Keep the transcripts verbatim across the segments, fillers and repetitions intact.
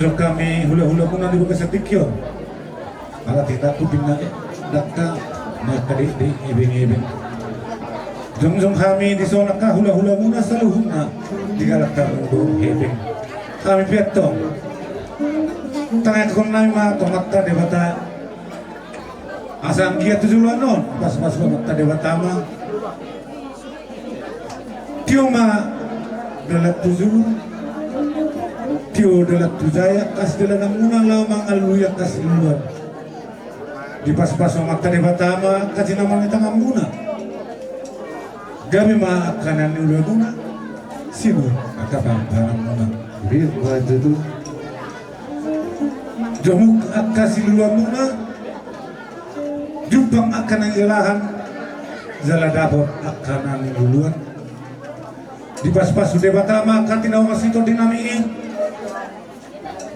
Jongjong hami hula-hula muna di bagasan tingki on. Ala titahon tu pinna dangka, maka di, di ebeng-ebeng. Jongjong hami dison angka hula-hula muna saluhutna di galak hamu dohot hepeng. Hami pe antong, tangiangkon nami ma tu Amanta Debata asa anggiat tu joloan on, pas-pas Amanta Debata ma. Tio ma dalan tu julu, tio dalan tu jaya, angka sidalananmuna laho mangalului angka siluluan. Dipas-pas Amanta Debata ma angka jinamar ni tanganmuna. Gabe ma angka na niulamuna, sinur angka panganmuna. Iya, betul. Jomuk angka siluluanmuna, jumpang angka na nilalahan, jala dapot angka na niluluan. Dipas-pas Debata ma angka tinaongan sitondinami i.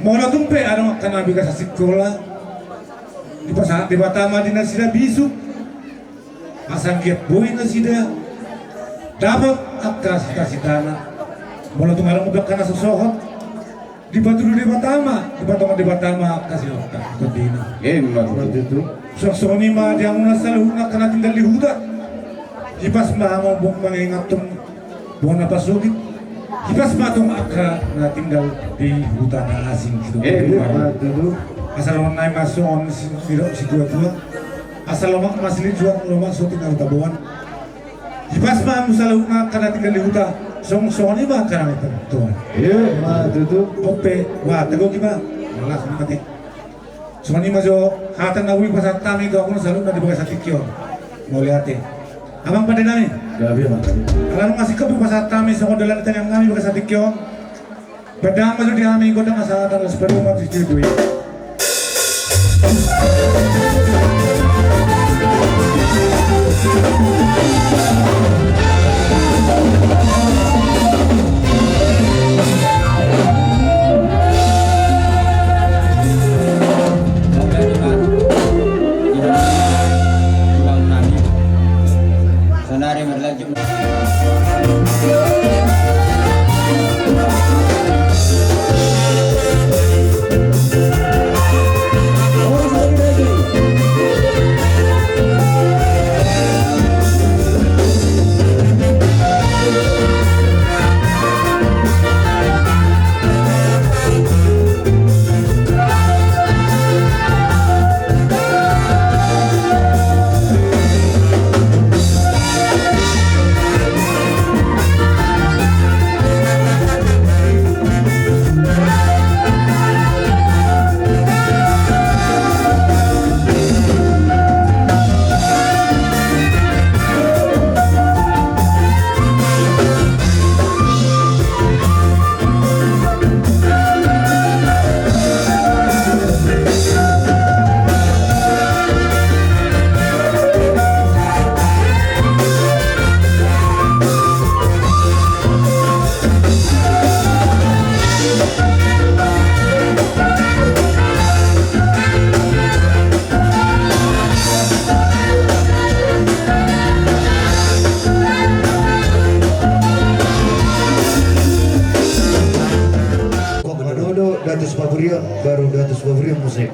Molo tung pe adong angka na bagasan sikola, dipasahat Debata ma di nasida bisuk. Asa anggiat boi nasida dapot angka cita-citana. Molo tung adong angka na so sohot, dipatudu Debata ma, dipatongon Debata ma angka sihohot tondina. Ima tutu. Suang songon i ma di hamuna saluhutna angka na tinggal di huta. Hipas ma hamu mangingathon bona pasogit. Hipas ma antong angka na tinggal di huta na asing. Ima tutu. Asa lomak nai ma songon si, si, situa-tua. Asa lomak ma silinjuang, lomak sotik na taboan. Hipas ma hamu saluhutna angka na tinggal di huta. Song, songon i ma angka na mate tuan. Ima tutu. Ope, wah, tegoki ma. Malas mate. Songon i ma jo hata na boi pasahat hami tu hamuna saluhutna di bagasan tingki on. Mauliate. Amang pande nami. Gabe ma. Ala nunga singkop pasahat hami songon dalan ni tangiang nami bagasan tingki on. Pande ma jo di hami gondang asa talas padomu ma tu situtu i. Saonari marlanjut. Manodo Datus Paburion, baru Datus Paburion muse.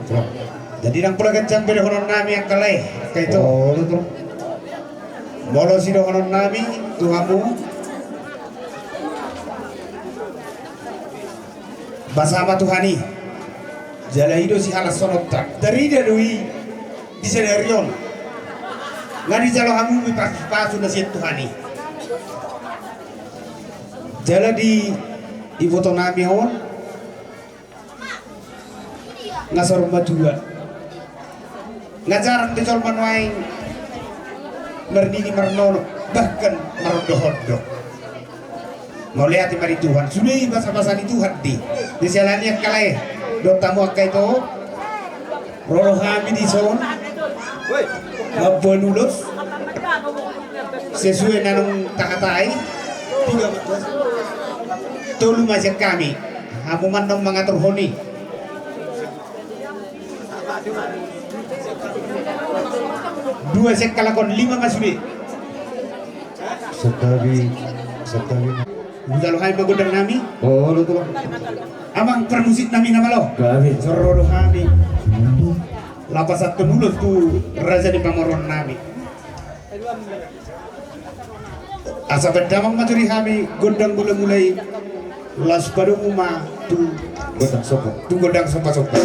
Jadi ndang pola ganjang be dohonon nami angka lae, angka ito. Molo sidohonon nami tu hamu, basa ma Tuhan i. Jala i do sihalashononta. Tarida do i di sadari on. Nga dijalo hamu be pasu-pasu na sian Tuhan i. Jala di iboto nami on, nga saur matua. Nga jarang do jolma nuaeng marnini marnono, bahkan marondo-hondo. Mauliate ma di Tuhan, sude i basa-basa ni Tuhan di. Jadi siala ni i angka lae dohot hamu angka ito. Ro do hami dison mamboan ulos sesuai na naung tahatai. Tolu ma sian hami, hamu ma annon mangaturhon i. Dua sian halak on, lima ma sude. Santabi, santabi. Hujalo hami ma gondang nami. Olo, tulang. Amang parmusik nami na malo. Gabe. Joro do hami. Lapasathon ulos tu raja ni pamoruon nami. Asa baen damang ma tu hami gondang mula-mula i. Laos padomu ma tu gondang somba. Tu gondang somba-somba.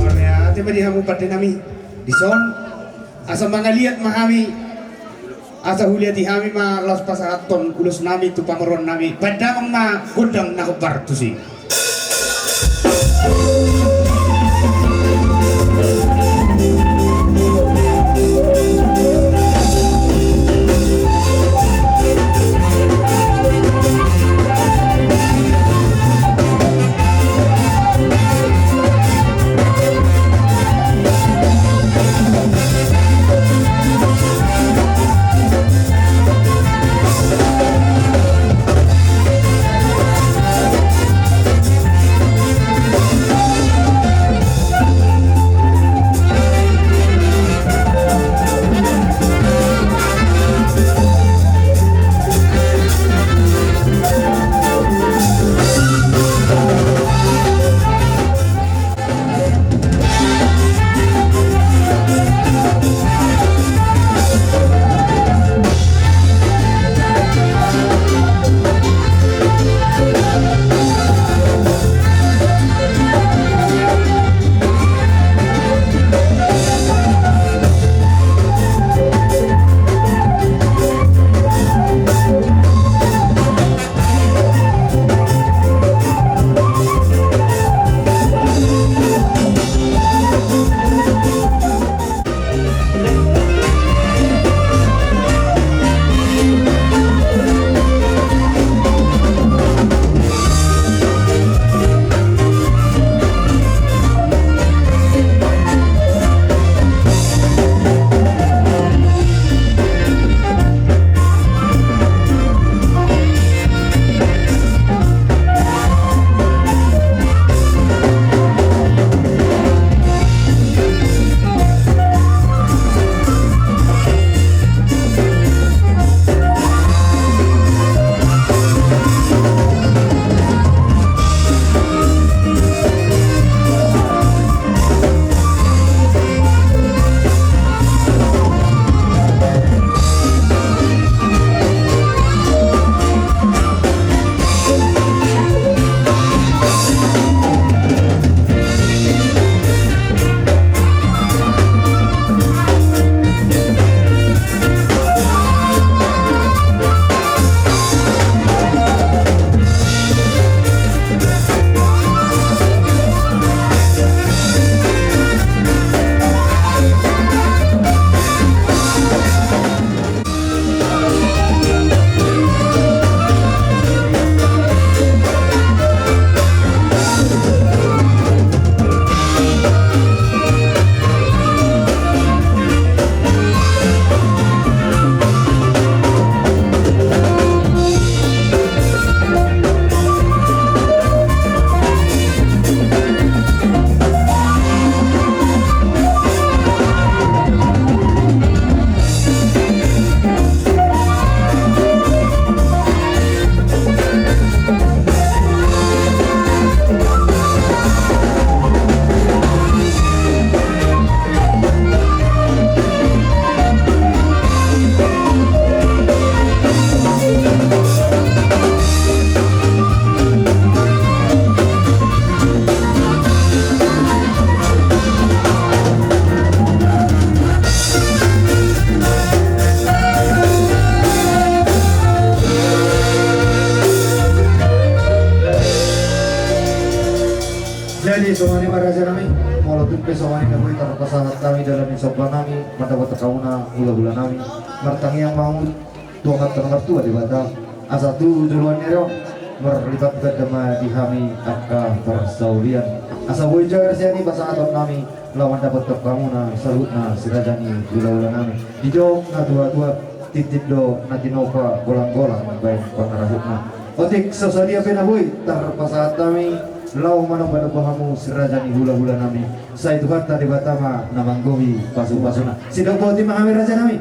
Mauliate ma di hamu pande nami. Dison asa mangaliat ma hami. Asa huliati hami ma laos pasahathon ulos nami tu pamoruon nami. Baen damang ma gondang na hombar tusi. Jadi songon i ma raja nami, molo tung pe songon i na boi tarpasahat hami dalan ni somba nami, mandapothon hamuna hulahula nami, martangiang ma hamu tu Amanta na martua Debata, asa tu joloan ni ari on marlipat ganda ma di hami angka parsaulian. Asa boi jagar sian i pasahaton nami laho mandapothon hamuna saluhutna si raja ni hulahula nami. Didok na tuatua, tintin do na tinopa, golanggolang baen pangarahutna. Otik, so sadia pe na boi tarpasahat hami, laho manomba-nomba hamu si raja ni hula-hula nami. Sai Tuhanta Debata ma na manggohi pasu-pasuna. Sidok boti ma hami, raja nami.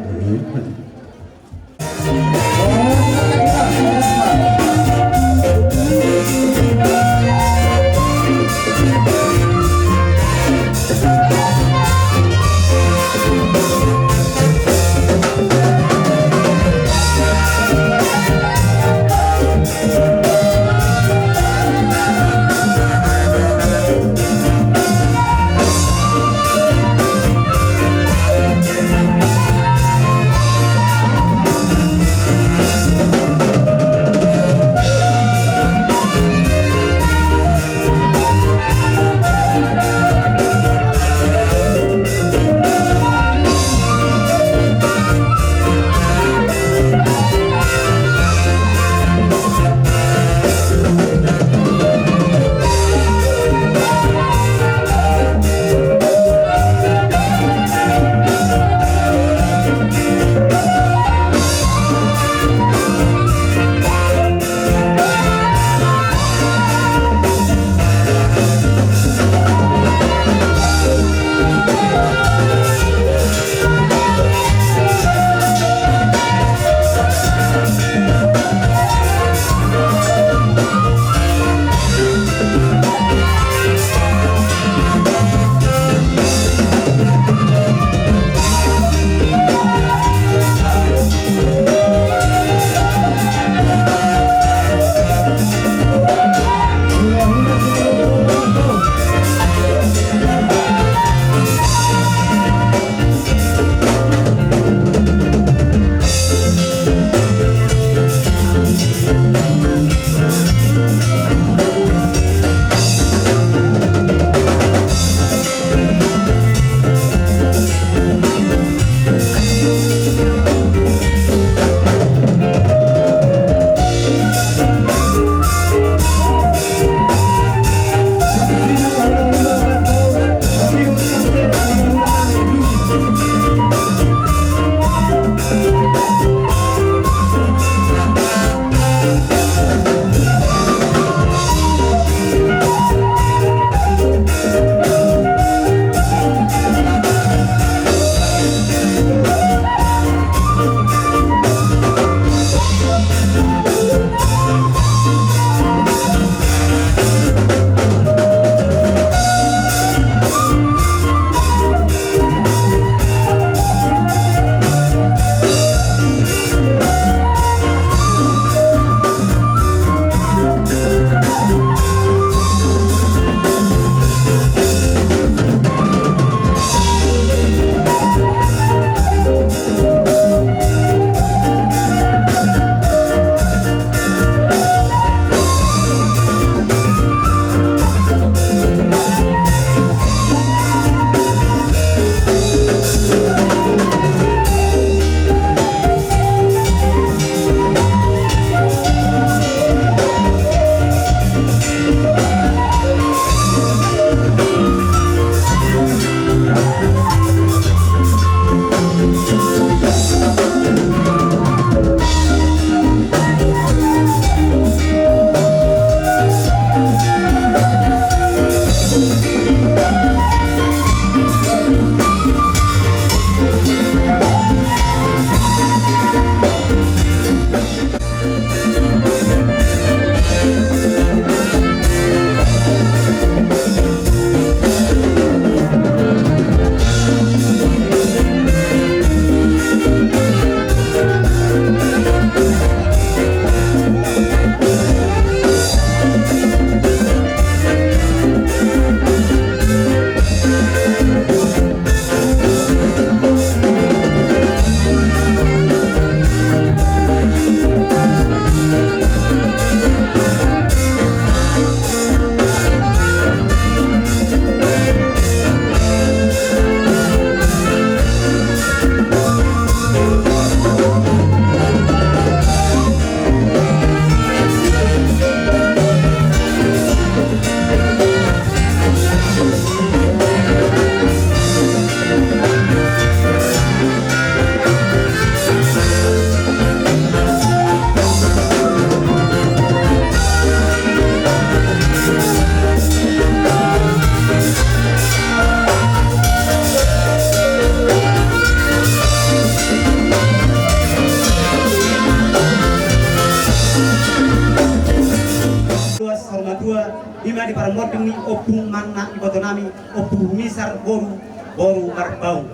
Iboto nami, Ompu Misar boru, boru Marpaung.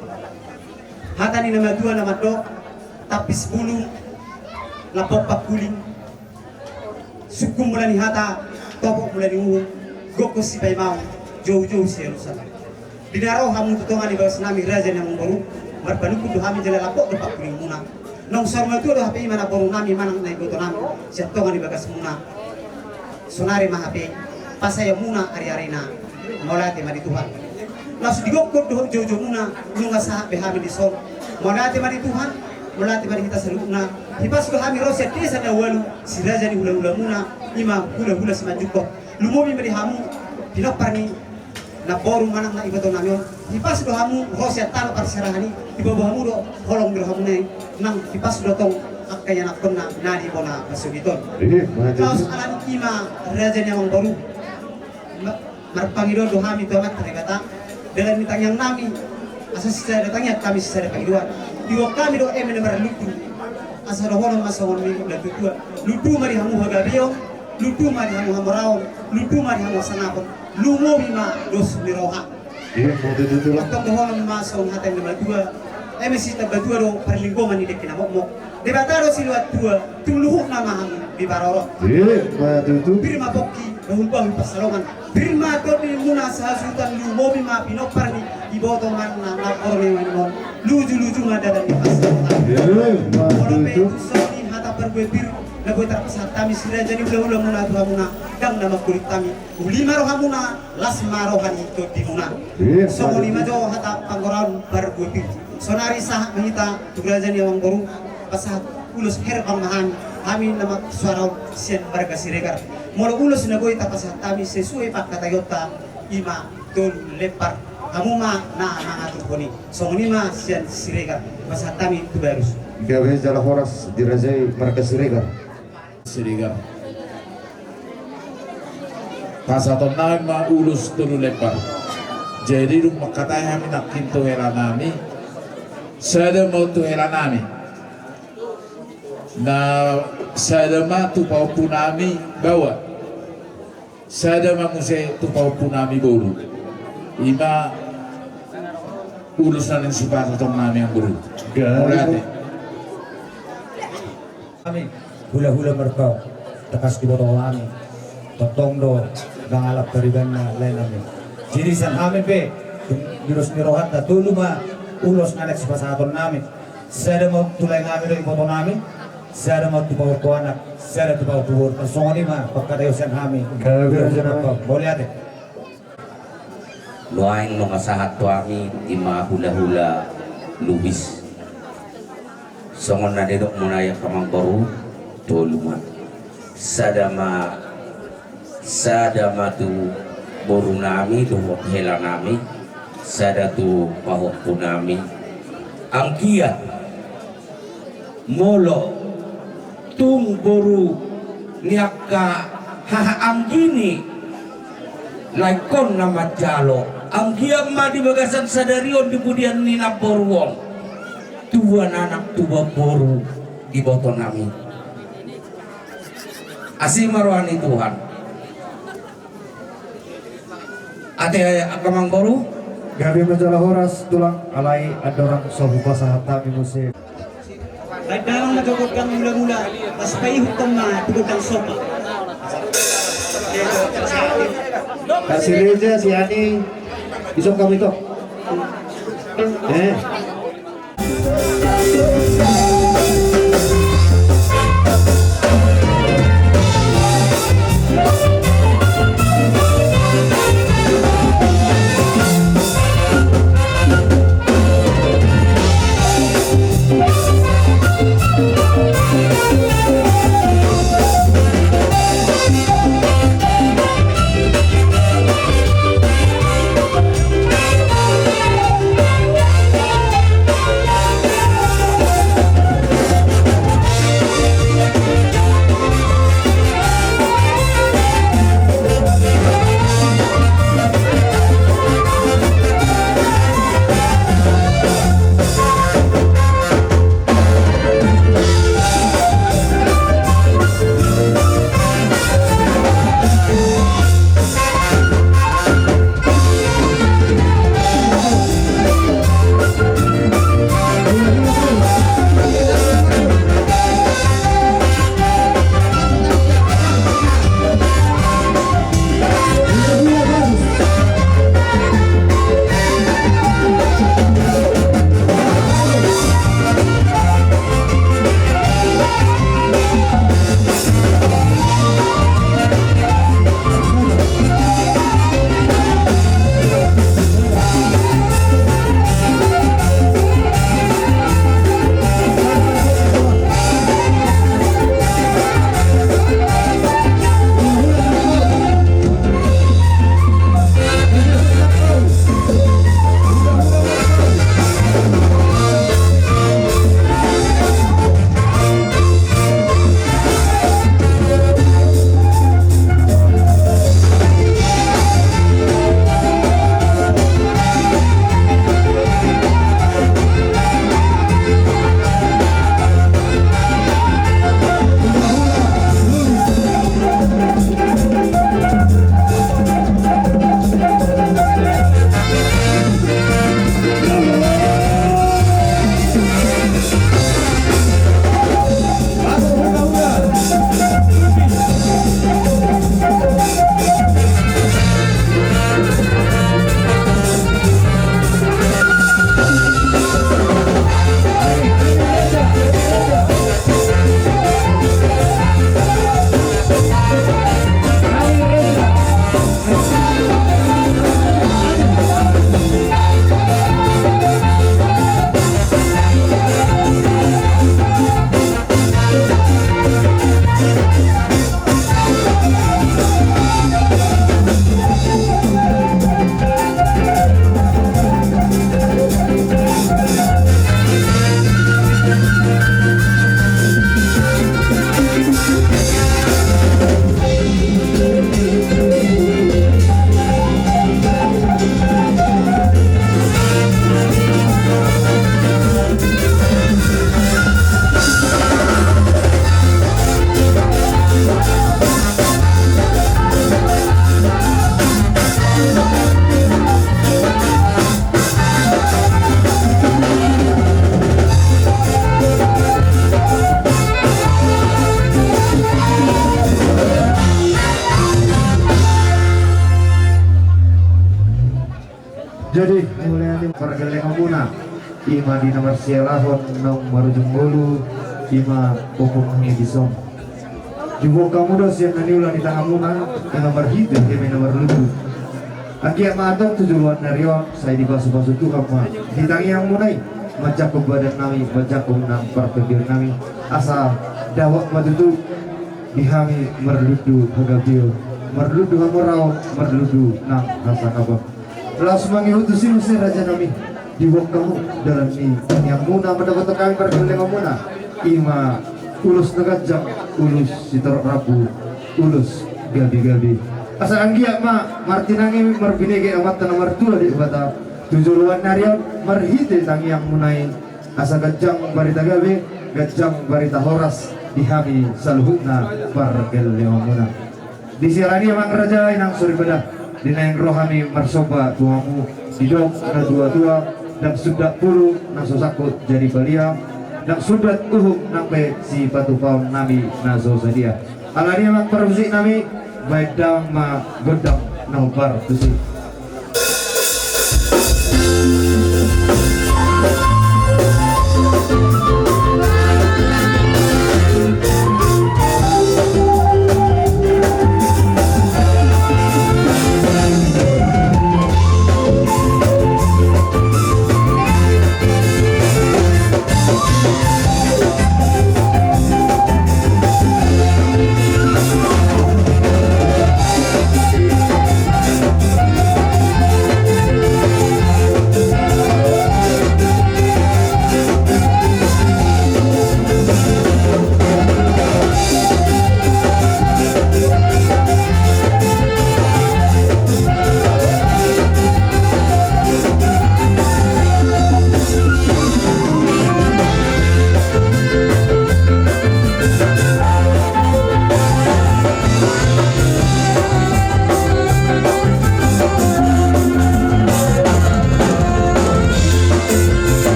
Hata ni na matua na mandok, tampis bulung, lampot pangkuling, sungkun mula ni hata, topot mula ni uhum, gokhon sipaimaon, joujou sialusan. Di na ro hamu tu tonga ni bagas nami raja ni amangboru, marpanungkun do hami jala lampot do pangkulingmuna. Naung saur matua do hape i ma namboru nami manang na iboto nami sian tonga ni bagasmuna. Sonari ma hape pasahatonmuna ari-arina. Mauliate ma di Tuhan. Laos digokhon dohot joujoumuna nunga sahat be hami dison. Mauliate ma di Tuhan. Mauliate ma di hita saluhutna. Hipas do hami ro sian desa na ualu, si raja ni hulahulamuna, i ma hulahula Simanjungkot. Lumobi ma di hamu pinompar ni namboru manang na iboto nami on. Hipas do hamu ro sian tano parserahan i, diboto hamu do holong ni rohamuna i, nang hipas do tong angka ianakhonna na di bona pasogit on. Laos alani i ma raja ni amangboru, ma-, marpangidoan do hami tu Amanta Debata, dalan ni tangiang nami, asa sisada tangiang hami sisada pangidoan. Diboan hami do eme na marlundu, asa dohonon ma songon ni na tuatua. Lundu ma di hamu hagabeon, lundu ma di hamu hamoraon, lundu ma di hamu hasangapon, lumobi ma dos ni roha. Antong dohonon ma songon hata ni na matua, eme sitambatua do parlinggoman ni dengke na mokmok. Debata do siluat tua, tung luhutna ma hamu diparorot. Pir ma pongki, bahulbahul pansalongan. Pir ma tondimuna sahasuhuton, lumobi ma pinompar ni iboto manang na namboru ni on. Lujuluju ma dalan ni pansalongan. Molo pe tung songon i hata parbue pir na boi tarpasahat hami si raja ni hulahulamuna tu hamuna, ndang na mangkulit hami. Uli ma rohamuna, las ma roha ni tondimuna. Songon i ma jo hata panggoraon parbue pir. Sonari sahat ma hita tu raja ni amangboru, pasahat ulos herbang ma hami, hami na marsuara on sian marga Siregar. Molo ulos na boi tapasahat hami sesuai pangkataionta, i ma tolu lempar. Hamu ma na mangaturhon i. Songon i ma sian Siregar, pasahat hami tu Barus. Gabe jala horas di raja i marga Siregar. Siregar. Pasahaton nami ma ulos tolu lempar. Jadi dung mangkatai hami nangkin tu hela nami, sada ma tu hela nami, na sada ma tu pahompu nami baoa, sada ma muse tu pahompu nami boru. I ma ulos na naeng sipasahaton nami, amangboru. Mauliate. Hami hulahula Marpaung, tangkas diboto hami, tongtong do mangalap paribanna lae nami. Jadi sian hami pe, di dos ni rohanta tolu ma ulos na naeng sipasahaton nami. Sada ma tu lae nami dohot iboto nami, sada ma tu pahompu anak, sada tu pahompu boru. Songon i ma pangkataion sian hami. Mauliate. Nuaeng nunga sahat tu hami i ma hulahula Lubis. Songon na nidokmuna i, amangboru, tolu ma. Sada ma, sada ma tu boru nami dohot hela nami, sada tu pahompu nami. Anggiat molo tung boru ni angka haha anggi ni laengkon na manjalo, anggiat ma di bagasan sadari on di pudian ni namboru on tubuan anak, tubuan boru di iboto nami. Asi ma roha ni Tuhan. Ate, amangboru. Gabe ma jala horas tulang, alai andorang so hupasahat hami muse. Baen damang ma jo gondang mulamula, pas paihuthon ma tu gondang somba. Kasi reja si ani, isok kami tok. Eh. Jadi, mulai ni pargellengonmuna, i ma di na marsialahon naung marujung ngolu, i ma ompung ni dison. Diboan hamu do sian na niula ni tanganmuna, i ma marhite hami na marlundu. Anggiat ma antong tu joloan ni ari on, sai dipasupasu Tuhan ma di tangiangmuna i, manjangkon badan nami, manjangkon nang parpingkir nami, asa dapot ma tutu di hami marlundu hagabeon, marlundu hamoraon, marlundu nang hasangapon. Laos mangihut tusi muse raja nami, diboan hamu dalan ni tangiangmuna mandapothon hami pargellengonmuna, i ma ulos na ganjang, ulos sitorop rambu, ulos gabegabe. Asa anggiat ma martinangi marbinege Amanta na martua Debata tu joloan ni ari on marhite tangiangmuna i, asa ganjang barita gabe, ganjang barita horas di hami saluhutna pargellengonmuna. Di siala ni i amang raja, inang soripada, di na naeng ro hami marsomba tu hamu, didok natuatua, ndang sundat pulu na so sangkut jadi balian, ndang sundat uhum nang pe sipatupaon nami na so sadia. Alani i amang parmusik nami, baen damang ma gondang na hombar tusi.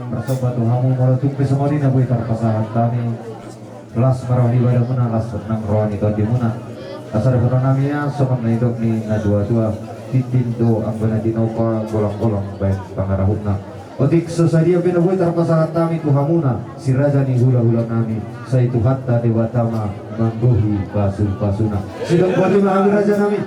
Marsomba tu hamu, molo tung pe songon i na boi tarpasahat hami, las ma roha ni badanmuna, las nang roha ni tondimuna. Asa dohonon nami ma songon na nidok ni natuatua: Tintin do anggo na tinopa, golanggolang baen pangarahutna. Otik so sadia pe na boi tarpasahat hami tu hamuna, si raja ni hulahula nami, sai Tuhanta Debata ma manggohi pasupasuna. Sidok boti ma hami raja nami.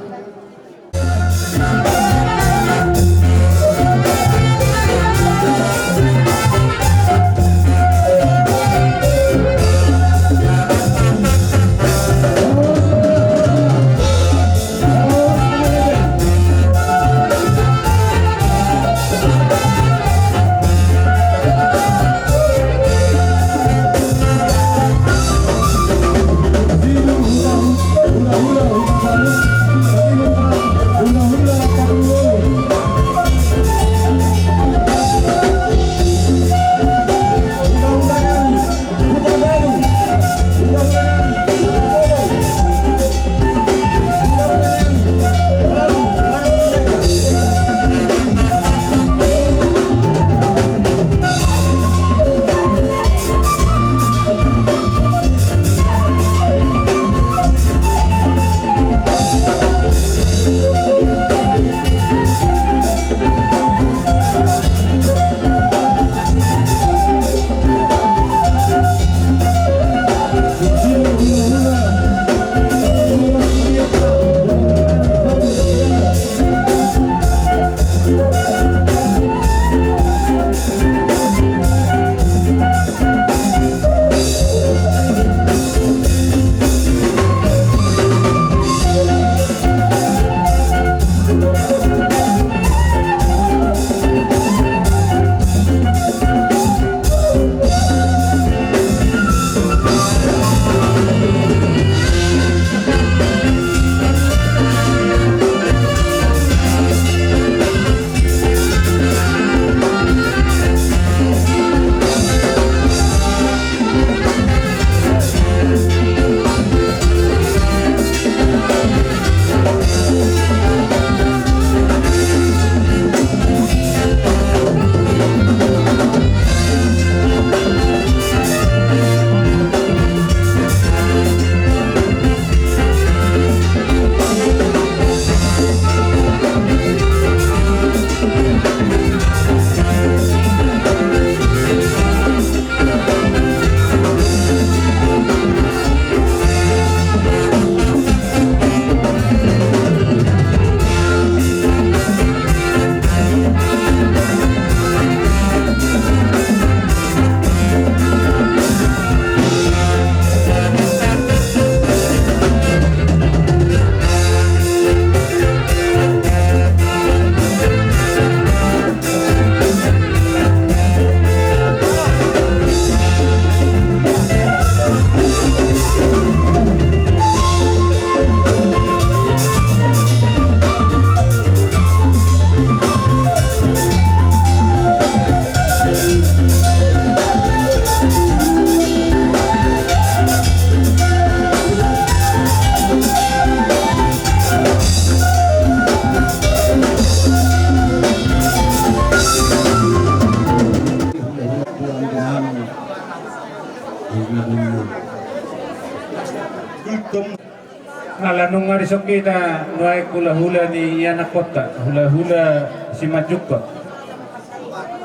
Ala nunga dison hita nuaeng hulahula ni ianakkonta, hulahula simanjungkon.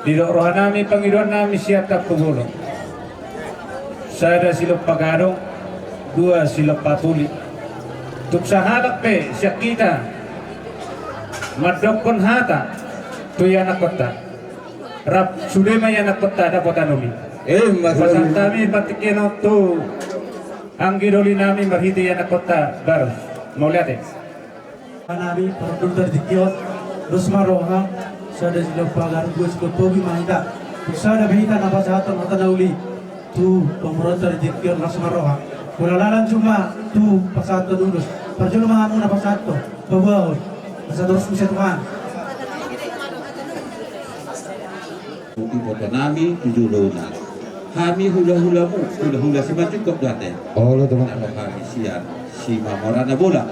Didok rohanami, pangidoannami sian Tampubolon. Sada silompa gadong, dua silompa puli. Tung sahalak pe sian hita mandokkon hata tu ianakkonta, rap sude ma ianakkonta dapotan uli. Ima tutu. Pasahat hami partingkian on tu anggi dolinami marhite ianakkonta Barus. Mauliate. Nami parhundulta di tingki on, dos ma roha, sada silompa gadong, dua silompa puli ma hita. Tung sada pe hita na pasahathon hata na uli tu pamoruonta di tingki on, dos ma roha. Molo lalan jumma tu pasahathon ulos, parjolo ma hamu na pasahathon, paboahon. Asa torus muse Tuhan. Ibotonami tu jolona. Hami hulahulamu, hulahula simanjungkon do ate. Olo, Tulang. Naro hami sian Simamora Nabolak.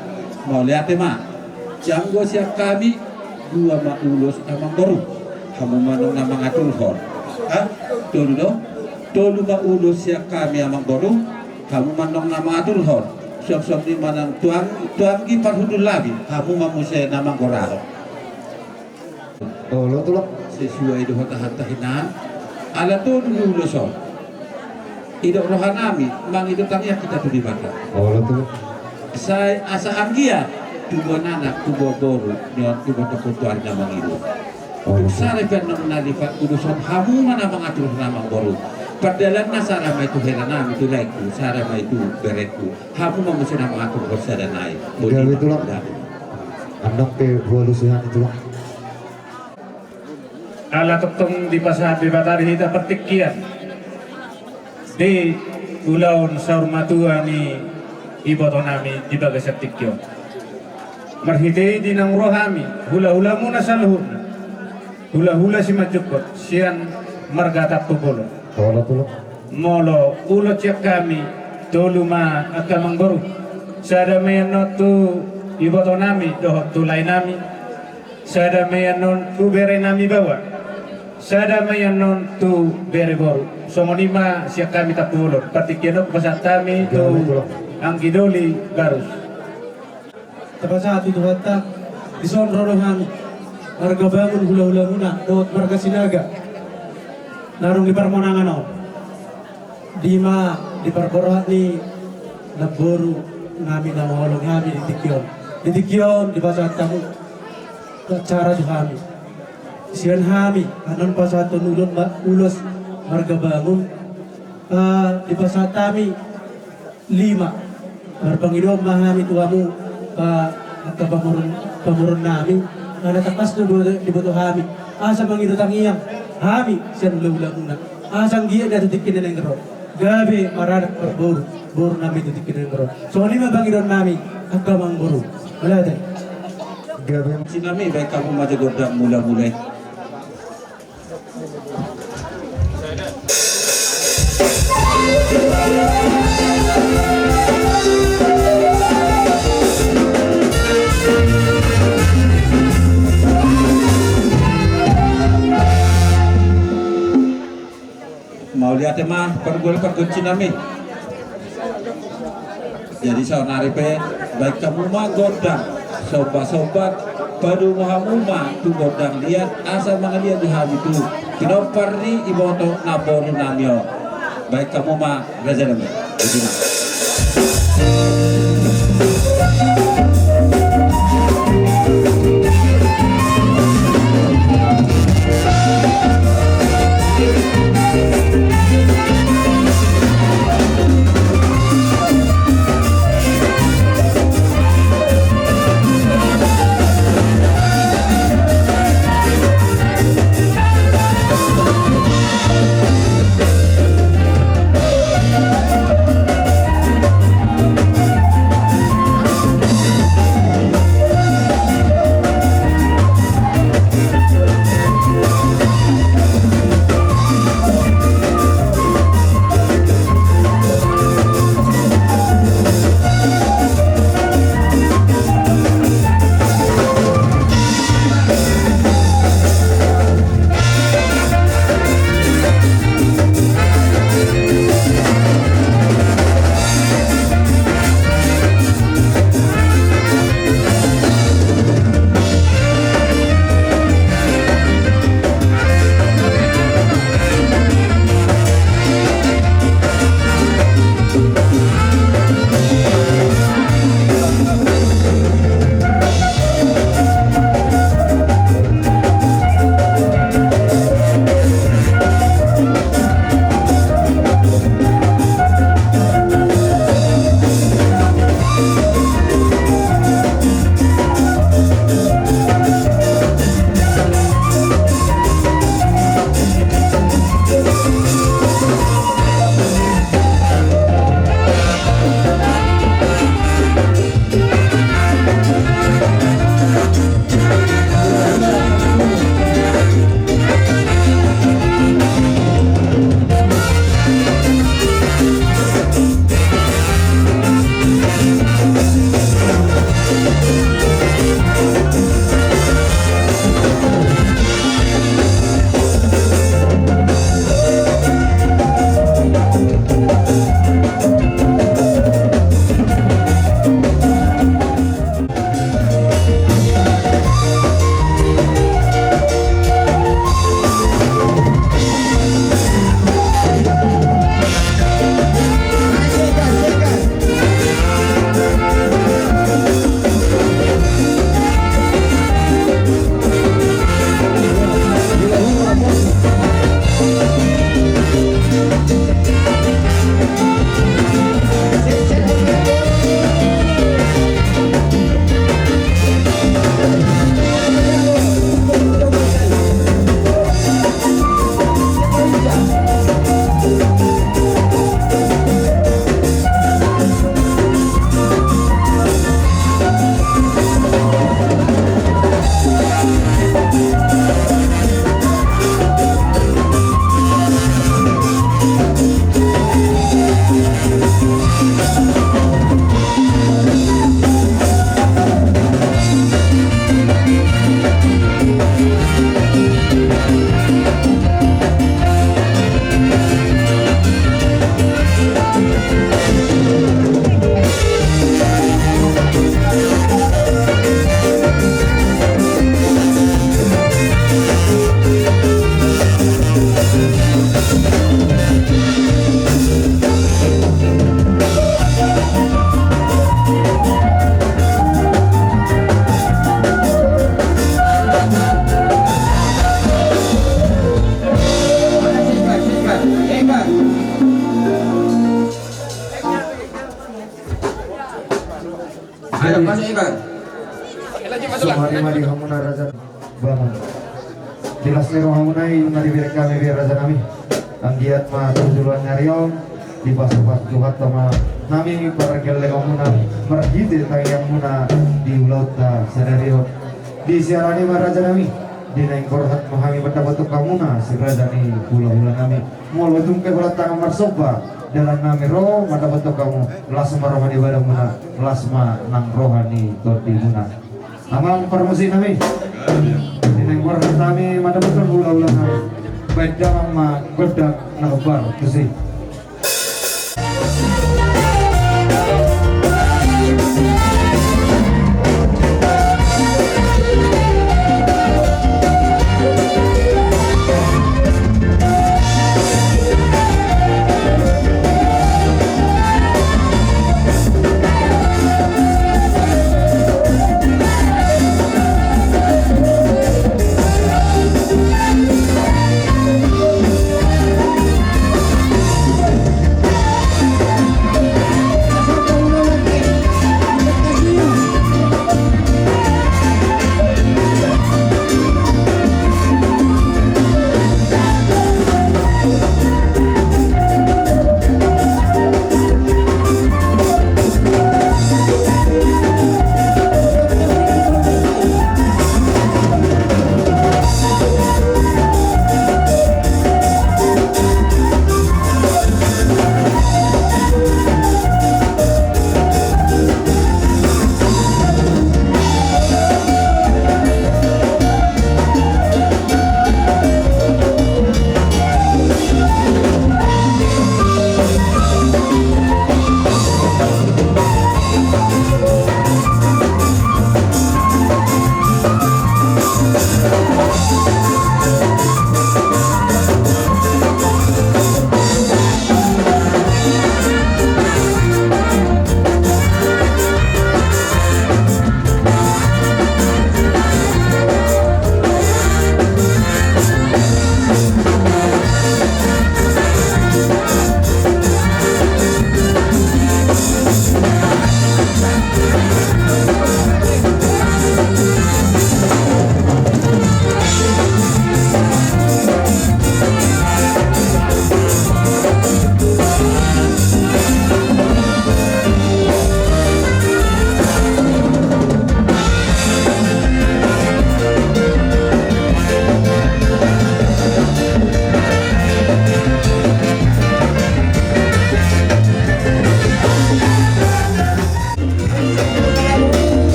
Mauliate ma. Janggo sian hami, dua ma ulos amangboru. Hamu ma nang na mangaturhon. Ha? Tolu do? Tolu ma ulos sian hami amangboru. Hamu ma nang na mangaturhon. Suang songon i ma nang tuang, tuanggi parhundulnami. Hamu ma muse na manggorahon. Olo, Tulang. Sesuai dohot hata hinan. Ala tolu do ulos on. Didok rohanami, mangido tangiang hita tu Debata. Olo, Tulang. Sai asa anggiat tubuan anak, tubuan boru, nion tubuan tokotuari na mangido. Olo, Tulang. Sada pe annon na lipat ulos on, hamu ma na mangatur na manggorahon. Pardalanna sada ma i tu helanami, tu laengku, sada ma i tu berengku. Hamu ma muse na mangaturhon sada nai. Gabe, Tulang. Gabe. Annon pe hualusi hami, Tulang. Ala tongtong dipasahat Debata di hita partingkian di ulaon saur matua ni ibotonami di bagasan tingki on. Marhite i di naung ro hami, hulahulamuna saluhutna, hulahula simanjungkon sian marga Tampubolon. Olo, Tulang. Molo ulos sian hami, tolu ma angka amangboru. Sada ma i annon tu ibotonami dohot tu laenami. Sada ma i annon tu berenami baoa. Sada ma i annon tu bere boru. Songon i ma sian hami Tampubolon. Partingkian on hupasahat hami tu anggi doli Barus. Tapasahat tu Tuhanta, dison ro do hami, marga Bangun, hulahulamuna dohot marga Sinaga na adong di parmonangan on. Di ma di parborhat ni namborunami na mangoloi hami di tingki on. Di tingki on dipasahat hamu acara tu hami. Sian hami annon pasahathon ulos ma-, ulos marga Bangun, ah, dipasahat hami lima. Marpangidoan ma hami tu hamu, ah, angka pamoruon, pamoruonnami. Ala tangkas do diboto, diboto hami. Asa mangido tangiang hami sian hulahulamuna. Asa anggiat na tu tingki na naeng ro gabe maranak marboru, borunami tu tingki na naeng ro. Songon i ma pangidoannami angka amangboru. Mauliate. Gabe. Sinami, baen hamu ma jo gondang mulamula i. Mauliate ma pargual pargonsinami. Jadi saonari pe baen hamu ma gondang sombasomba, padomu hamu ma tu gondang liat asa mangaliat do hami tu pinompar ni iboto namborunami on. Baen hamu ma rajanami. Ujina. Ayo, masuk, Iban. Sumari ma di hamuna raja bangun. Di las ni rohamuna i ma dibereng hami be raja nami. Anggiat ma tu joloan ni ari on dipasupasu Tuhanta ma hami pargellengonmuna marhite tangiangmuna di ulaonta sadari on. Di siala ni i ma raja nami, di naeng borhat ma hami mandapothon hamuna si raja ni hulahula nami. Molo tung pe holan tangan marsomba, dalan nami ro mandapothon hamu, las ma roha ni badanmuna, las ma nang roha ni tondimuna. Amang parmusik nami, di naeng borhat hami mandapothon hulahula nami, baen damang ma gondang na hombar tusi.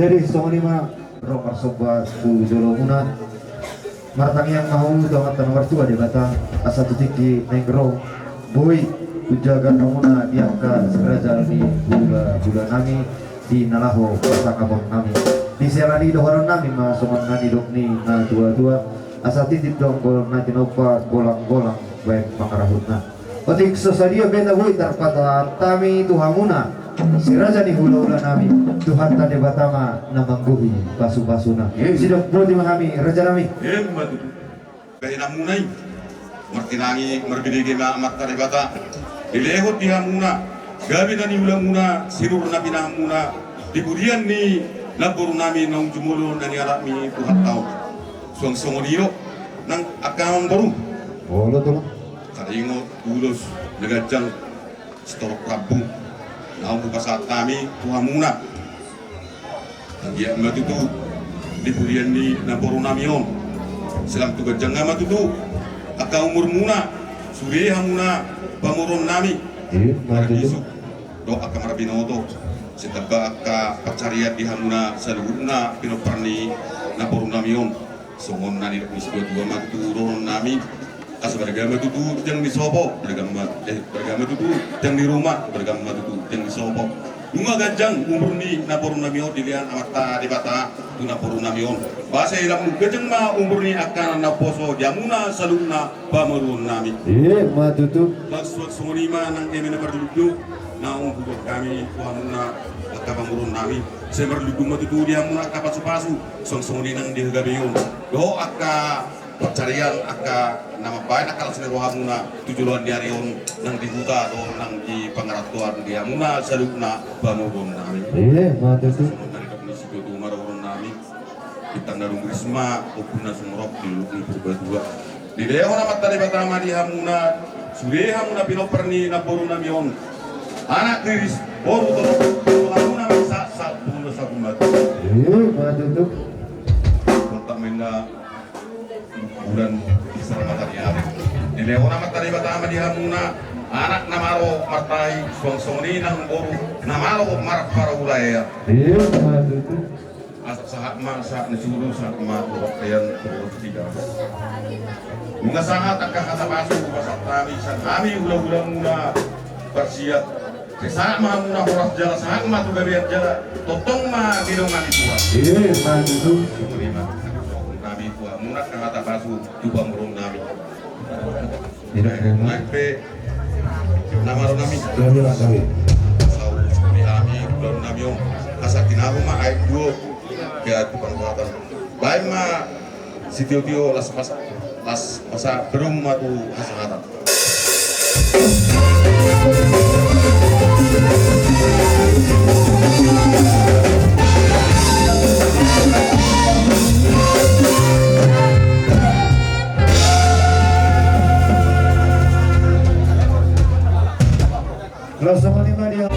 Jadi songon i ma ro marsomba tu jolomuna. Martangiang ma hamu tu Amanta na martua Debata, asa tu tingki naeng ro boi hujagar hamuna di angka si raja ni hulahula nami di na laho pasangapon nami. Di siala ni i dohonon nami ma songon na nidok ni na tuatua, asa titip do anggol na tinompa, golanggolang baen pangarahutna. Otik so sadia pe na boi tarpatahon hami tu hamuna si raja ni hulahula nami, Tuhanta Debata ma na manggohi pasupasuna. Sidok boti ma hami raja nami. Emma tutu. Bahenanmuna i martinangi marbinege ma Amanta Debata, dilehon di hamuna gabe na niulamuna, sinur na pinahanmuna di pudian ni namboru nami naung jumolo na nialap ni Tuhanta on. Suang songon i do nang angka amangboru. Olo tulang. Taringot ulos na ganjang sitorop rambu naung hupasahat hami tu hamuna. Anggiat ma tutu di pudian ni namboru nami on, silang tu ganjangna ma tutu angka umurmuna, sude hamuna pamoruon nami. Emma tutu. Marbisuk dohot angka marbinoto, sitamba angka pansarian di hamuna saluhutna pinompar ni namboru nami on. Songon na nidok ni situatua ma tutu dohonon nami, asa balga ma tutu tiang ni sopo, balga ma, eh, balga ma tutu tiang ni ruma, balga ma tutu tiang ni sopo. Nunga ganjang umur ni namboru nami on, dilehon Amanta Debata tu namboru nami on. Boasa i, lam nunga ganjang ma umur ni angka na naposo di hamuna saluhutna pamoruon nami. Ima tutu. Suang songon i ma nang eme na marlundu naung huboan hami tu hamuna angka pamoruon nami. Sai marlundu ma tutu di hamuna angka pasupasu, suang songon i nang di hagabeon dohot angka pansarian angka na mambahen angka las ni rohamuna tu joloan ni ari on, nang di huta dohot nang di pangarantoan di hamuna saluhutna pamoruon nami. Ima tutu. Songon na nidok ni situatua marorot nami: Bintang na rumiris ma, ombun na sumorop di Purbatua. Dilehon Amanta Debata ma di hamuna, sude hamuna pinompar ni namboru nami on, anak riris, boru torop, hamuna ma sahat sahat tu na sahat tu mate. Ima tutu. Mantap, mena bulan, binsar mataniari. Dilehon Amanta Debata ma di hamuna anak na malo martahi, suang songon i nang boru na malo marparaulaean. Ima tutu. Asa sahat ma sahat ni suru, sahat ma tu bontean, tu bontean. Nunga sahat angka hata pasu hupasahat hami sian hami hulahulamuna parsiat. Sai sahat ma hamuna horas jala sahat ma tu gabean jala tongtong ma didongani Tuhan. Ima tutu. Songon i ma nami tu hamuna angka hata pasu tu pamoruon nami. Ima tutu. Nunga pe na malo nami. Ima tutu. Sahat ma hami ulaon nami on, asa tinahu ma aek duo. Ia tu panuhatan. Baen ma sitiotio las pasa, las pasa, berung ma tu hasahatan. Las songon i ma dia.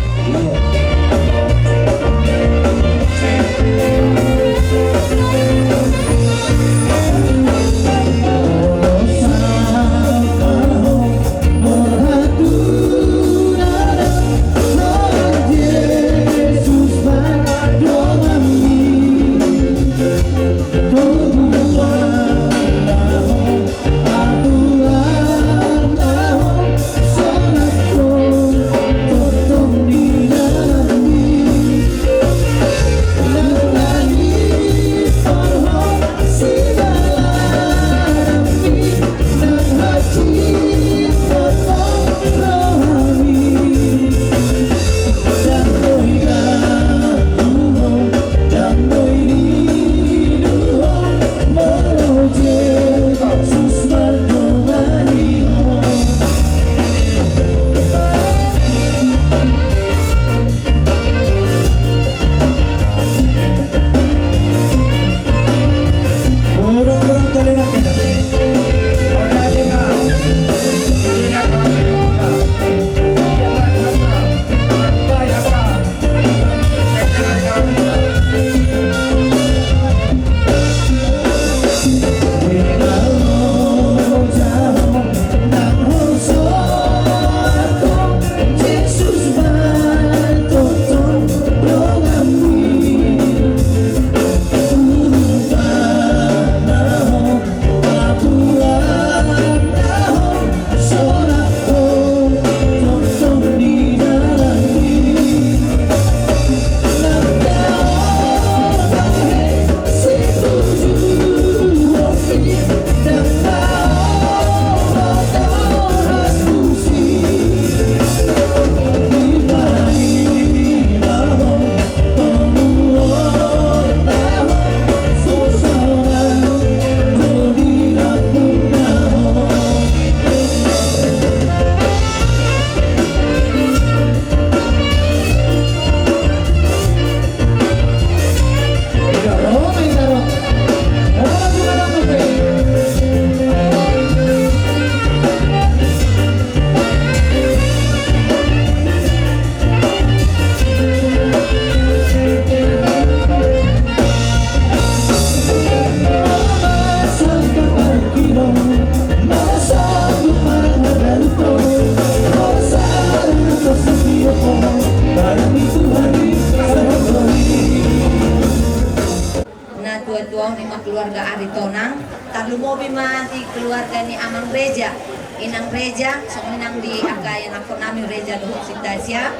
Na tuatua on ima keluarga Aritonang, tarlumobi ma di keluarga ni Amang Reja, Inang Reja, songon i nang di angka ianakhon nami Reja dohot Sinta siap.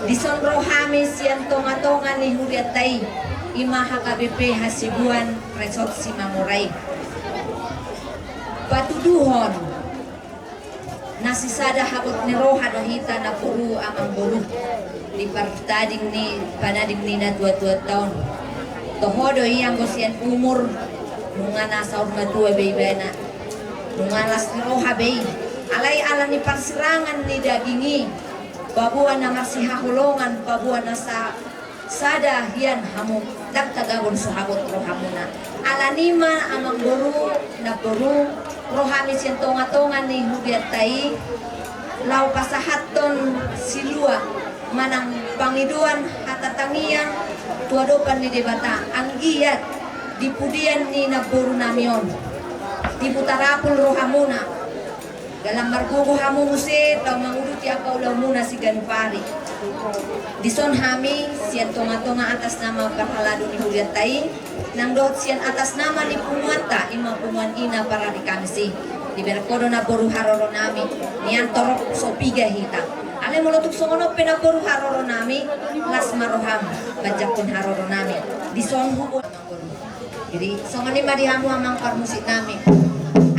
Dison ro hami sian tonga-tonga ni hurianta i, i ma H K B P Hasibuan Resort Simamora i. Patuduhon na sisada habot ni roha do hita, namboru, amangboru, di partading ni panading ni natua-tuanta on. Toho do i anggo sian umur, nunga na saur matua be ibana, nunga las ni roha be i. Alai ala ni parsirangan ni daging i, paboa na marsihaholongan, paboa na sa-, sada hian hamu, ndang tanggagon so habot rohamuna. Alani i ma, amangboru, namboru, ro hami sian tonga-tonga ni hurianta i, laho pasahathon silua manang pangidoan hata tangiang tu adopan ni Debata, anggiat di pudian ni namborunami on, tibu tarapul rohamuna, jala margogo hamu muse laho manguduti angka ulaonmuna siganup ari. Dison hami sian tonga-tonga atas nama parhalado ni hurianta i, nang dohot sian atas nama ni punguanta, i ma punguan ina parari Kamis i. Dibereng ho do, namboru, haroronami, nian torop so piga hita. Alai molo tung songon on pe, namboru, haroronami, las ma roham manjangkon haroronami. Dison hubo Jadi, songon i ma di hamu amang parmusiknami.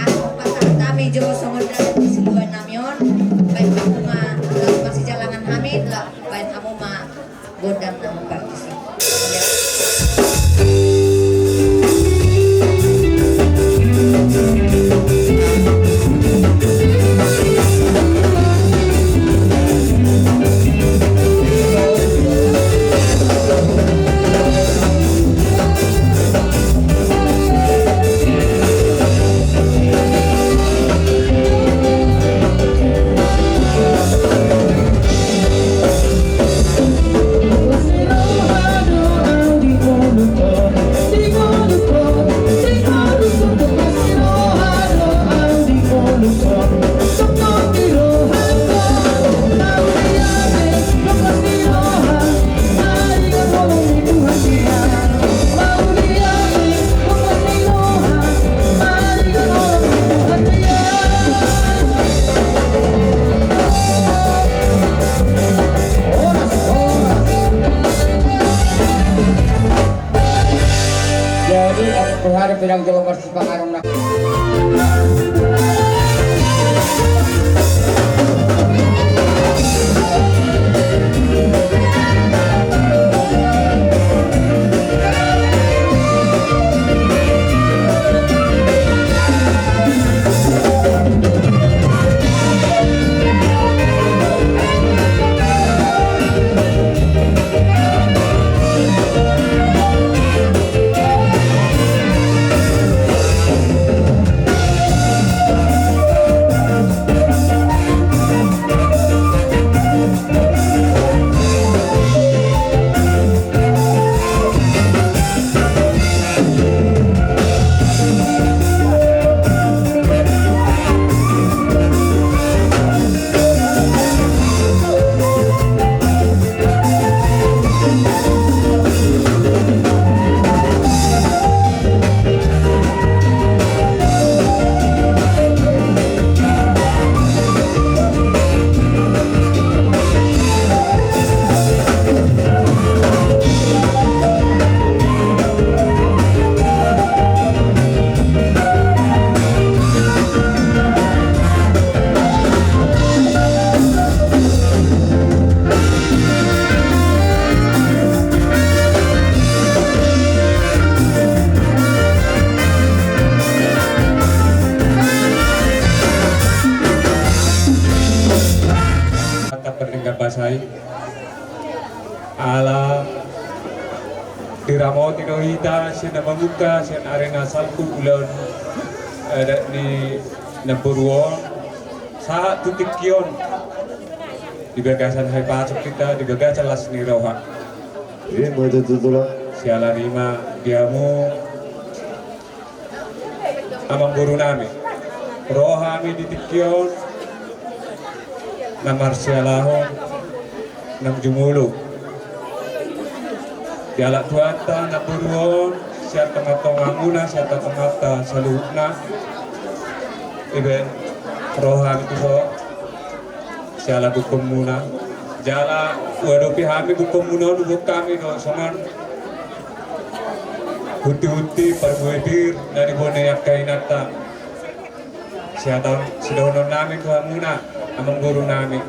Ahu pasahat hami jo songon dalan ni siluanami on, baen hamu ma, laos marsijalangan hami, la-, baen hamu ma gondang na parmusik. Jadi, aku harap bilang jawab. Mantap, perdenggan basa i. Ala diramoti do hita sian na mamungka sian ari na salpu ulaon adat ni namboru on sahat tu tingki on. Di bagasan hahipason hita, di bagasan las ni roha. Ima tutu, Tulang. Siala ni i ma di hamu amangborunami, ro hami di tingki on na marsialahon nang jumolo. Dialap Tuhanta namboru on sian tonga-tongamuna, sian tonga-tonganta saluhutna. Ibaen ro hami tu ho siala gokhonmuna. Jala huadopi hami bukomuna on, huboan hami do songon hunti-hunti parbue pir na niboan ni angka inanta. Sidohonon nami tu hamuna, amangboru nami.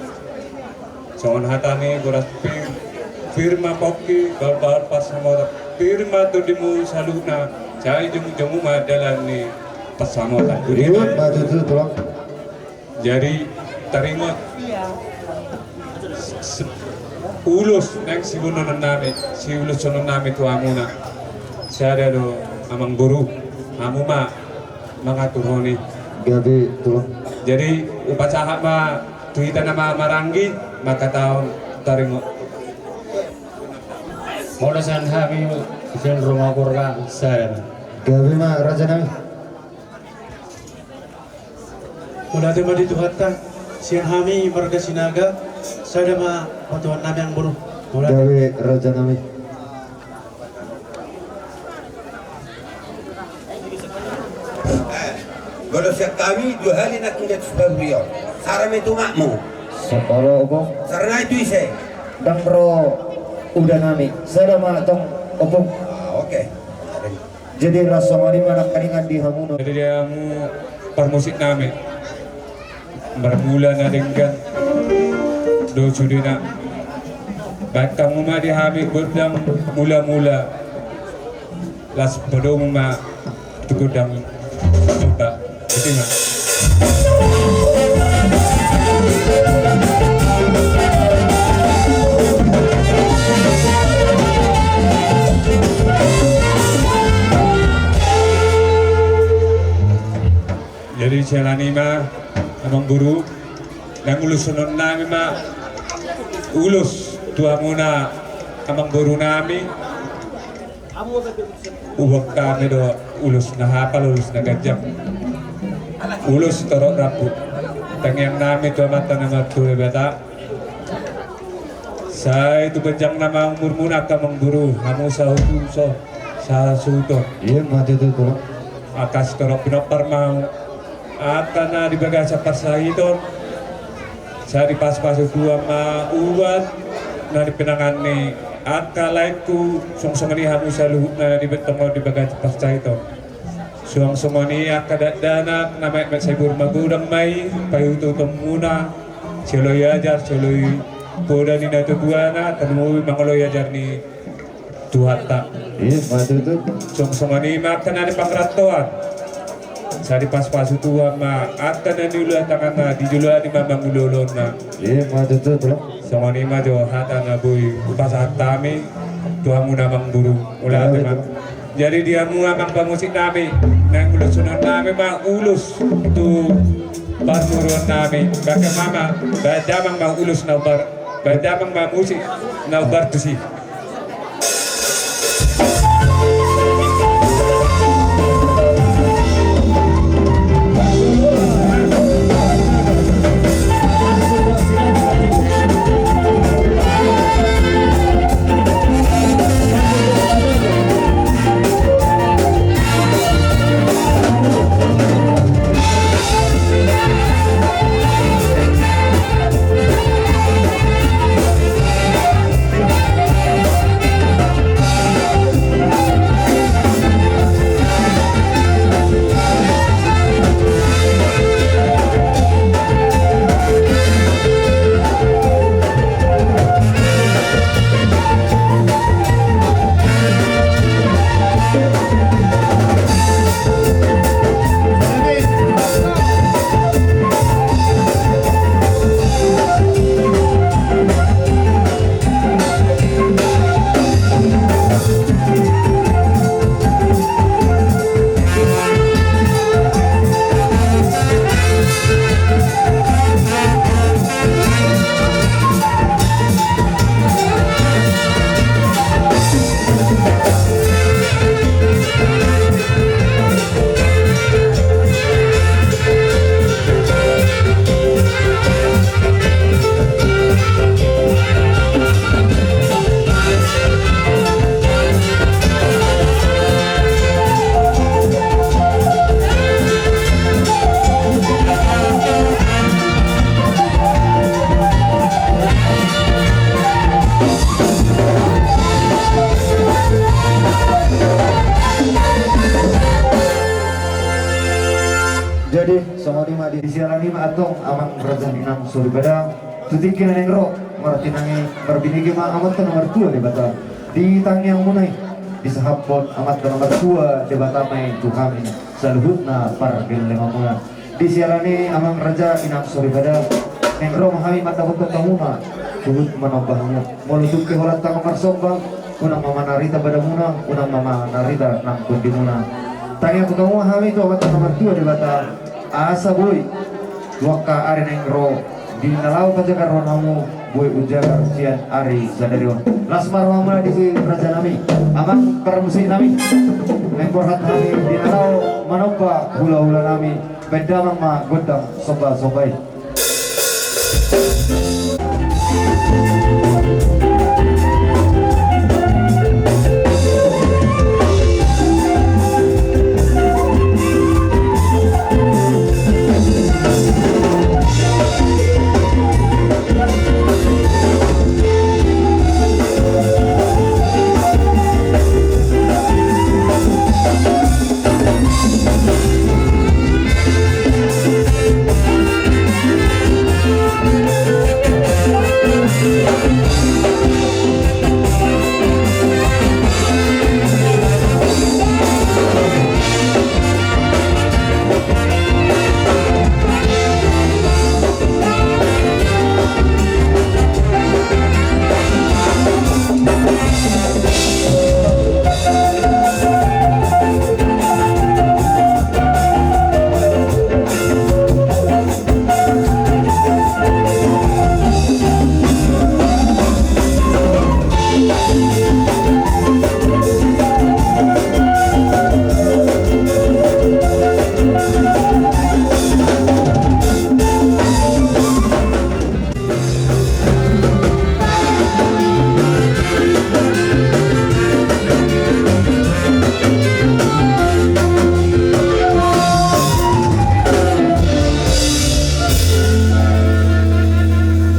Songon hata ni boras pir, pir ma pongki, bahulbahul pansamotan, pir ma tondimu saluhutna, sai jongjong ma dalan ni pansamotan. Jadi taringot ulos naeng siboanon nami, siuloson nami tu hamuna. Sada do amangboru, hamu ma mangaturhon i. Gabe tulang. Jadi hupasahat ma tu hita na marhahamaranggi manghatahon taringot. Molo sian hami sian Roma Gorga sada. Gabe ma raja nami. Mauliate ma di Tuhanta, sian hami marga Sinaga, sada ma patuan nami amangboru. Mauliate. Gabe raja nami. Molo sian hami dua hali nangkin di atas pangurion. Sara ma i tu umakmu. Sara nai tu ise? Ndang ro uda nami. Sada ma tong ompung. Oke. Jadi laos songon i ma nangkaningan di hamu. Jadi di hamu parmusik nami. Marmula na denggan do sudena. Baen hamu ma di hami gondang mula-mula. Laos padomu ma tu gondang. Coba. Jadi ma. Jadi siala ni i ma amangboru, naeng uloson nami ma ulos tu hamuna amangboru nami. Huboan hami do ulos na hapal, ulos na ganjang, ulos torop rambu. Tangiang nami tu Amanta na martua Debata. Sai tu ganjang nama umurmuna angka amangboru, hamu sahutu so sasuhuton. Ima tutu tulang. Angka sitorop pinompar ma hamu angka na di bagasan parsahiton. Sai dipasupasu Tuhan ma ubat na di pinangan ni angka laengku, songon i hamu saluhutna na di betong on di bagasan parsahiton. Songon i angka dakdanak na metmet, sai boru magodang ma i paihuthon muna. Sioloi ajar, sioloi poda ni natuatuana, tarlumobi mangoloi ajar ni Tuhanta. Ima tutu. Songon i ma angka na di pangarantoan. Sai dipasupasu Tuhan ma angka na niula tanganna, dijoloani ma mangula ulaonna. Ima tutu tulang. Songon i ma jo hata na boi hupasahat hami tu hamuna amangboru. Mauliate ma. Jadi di hamu amang pamusik nami, naeng uloson nami ma ulos tu parboruon nami. Baen ma, baen damang ma ulos na umbar, baen damang ma musik na umbar tusi. Di siala ni i ma antong amang raja inang soripada, tu tingki na naeng ro, martinangi marbinege ma Amanta na martua Debata. Di tangiang muna i, disahaphon Amanta na martua Debata ma i tu hami saluhutna pargellengon muna. Di siala ni i amang raja inang soripada, naeng ro ma hami mandapothon hamuna huhut manomba hamu. Molo tung pe holan tangkas marsomba, unang ma manarita badamuna, unang ma manarita nang tondimuna. Tangianghon hamu ma hami tu Amanta na martua Debata, asa boi tu angka ari naeng ro, di na laho pajagar roha hamu, boi hujagar sian ari sadari on. Las ma rohamuna disi raja nami, amang parmusik nami. Naeng borhat hami di na laho manomba hulahula nami, baen damang ma gondang sombasomba i.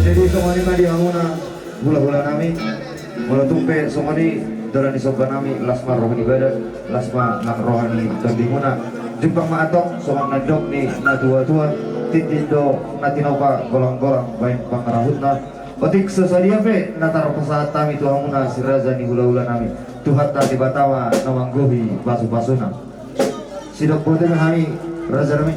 Jadi songon i ma di hamuna hulahula nami, molo tung pe songon i dalan ni somba nami, las ma roha ni badan, las ma nang roha ni tondimuna. Jumpang ma antong songon na nidok ni natuatua, tintin do na tinopa, golanggolang baen pangarahutna. Otik so sadia pe na tarpasahat hami tu hamuna si raja ni hulahula nami, Tuhanta Debata ma na manggohi pasupasuna. Sidok botima hami raja nami.